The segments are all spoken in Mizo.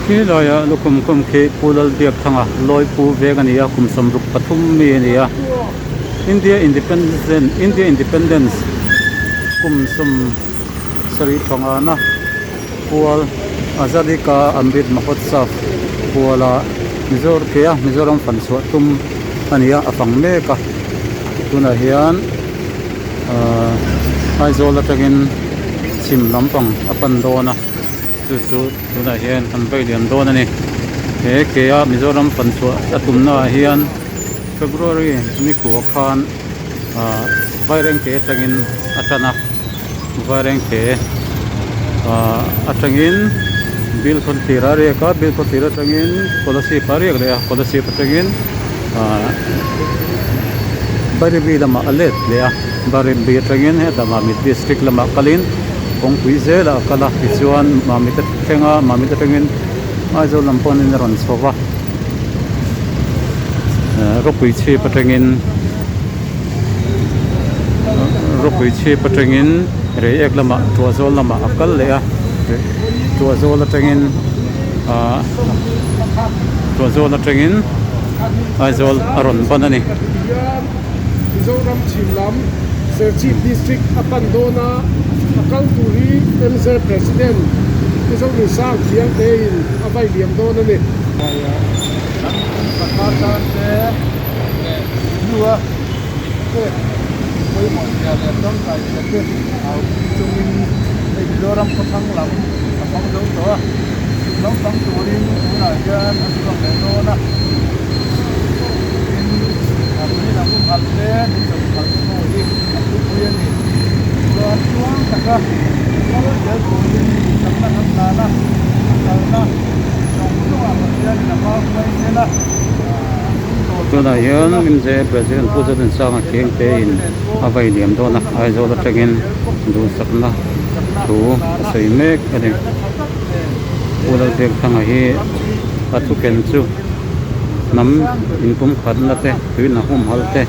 Khi laia lukhum khum khi Pu Lalbiakthanga Lawipu veng a ni a, kum 63 mi a ni a. India Independence India Independence kum 75 na pual Azadi Ka Amrit Mahotsav puala Mizoram ke a Mizoram fan chhuah tum a ni a, a fang mek a. Tunah hian ahh Aizawl atangin chhim lampang a pan dawn a. Chu chu tunah hian kan vaih liam dawn a ni. He ke a Mizoram fan chhuah a tumna ah hian February ni kua khan ah Vairengte atangin a tan a, Vairengte ah atangin Bilkhawthlir a riak a, Bilkhawthlir atangin Kolasib a riak leh a, Kolasib atangin ah Bairabi lamah a let leh a, Bairabi atangin hetah Mamit district lamah kalin. Kawngpui zelah a kal a tichuan Mamit a thleng a Mamit atangin Aizawl lam pawhin a rawn chho va eh rawpui chhip atangin rawpui chhip atangin Reiek lamah Tuahzawl lamah a kal leh a Tuahzawl atangin ah Tuahzawl atangin Aizawl a rawn ban a ni. Mizoram chhim lam Serchhip District a pan dawn a, a kal tur hi MZ President Pu Zonunsang Khiangte in a vai liam dawn a ni. Kan Patha tan te leh hnua mit pek pawimawh zia leh tangkai zia te au pui chungin hei Mizoram khawthlang lam a fang zo tawh a, chhim lam fang turin tunah hian a chhuak leh dawn a. Tin, tui lam umhalh te, tui chawlh umhalh te pawh hi a thupui a ni. Chuan tluang taka kal zel turin duhsakna kan hlan a, a kalna zawng zawngah Pathianin a hma hruai zel a, a sumdawn tak Tunah bawk hian zel a. MJ President Pu Chuan Zodinsanga he Khiang te Pathian in nen a pawh vai liam dawn a, kan Aizawl atangin zel bawk turin duhsakna duhsakna thu kan a hlan a, sawi mek a ni. zirna tha tak nen Pu he Lalbiakthanga hi ram hi a din thuken leh chu turin hnam inpumkhatna te tuihna humhalh te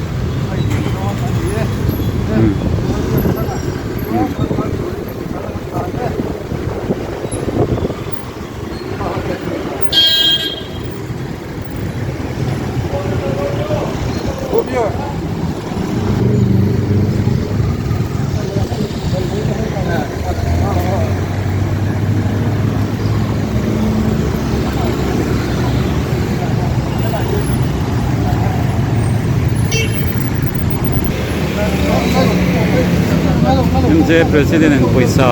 MJ President in pawisa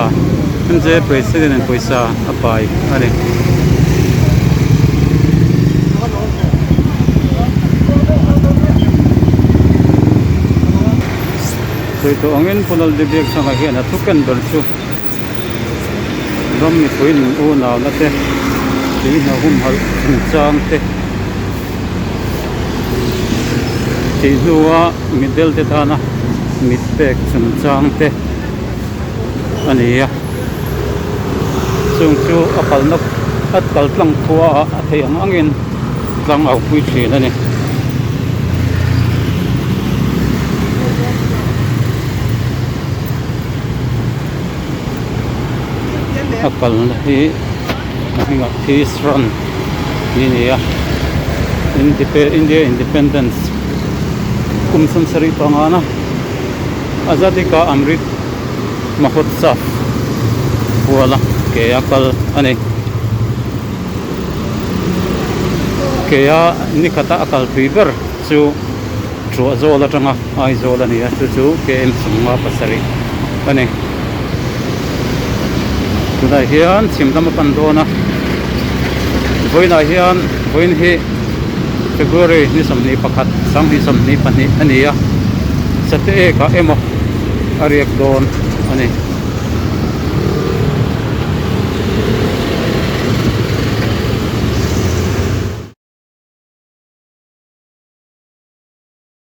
MJ President in pawisa a pai a ni. Sawi tawh angin Pu Laldibiaksanga hian a thu ken ber chu ram mipui nun unauna te tui hna humhalh chungchang te tih hnua mitdel te tana mit pek chungchang te a ni a chung chu a kalna a kal tlang khua ah a theih ang angin tlang au pui thin a ni. A kalna hi a hmingah peace run tih a ni a India independence kum 75 na Azadi Ka Amrit Mahotsav kuala ke a kal a ni ke a ni khata a kal tui ber chu. Tuahzawl atanga Aizawl a ni a, chu chu KM 57 a ni. Tunah hian chhim lam a pan dawn a, vawiinah hian vawiin hi February ni 21, 2022 a ni a, Sateek ah emaw a riak dawn a ni.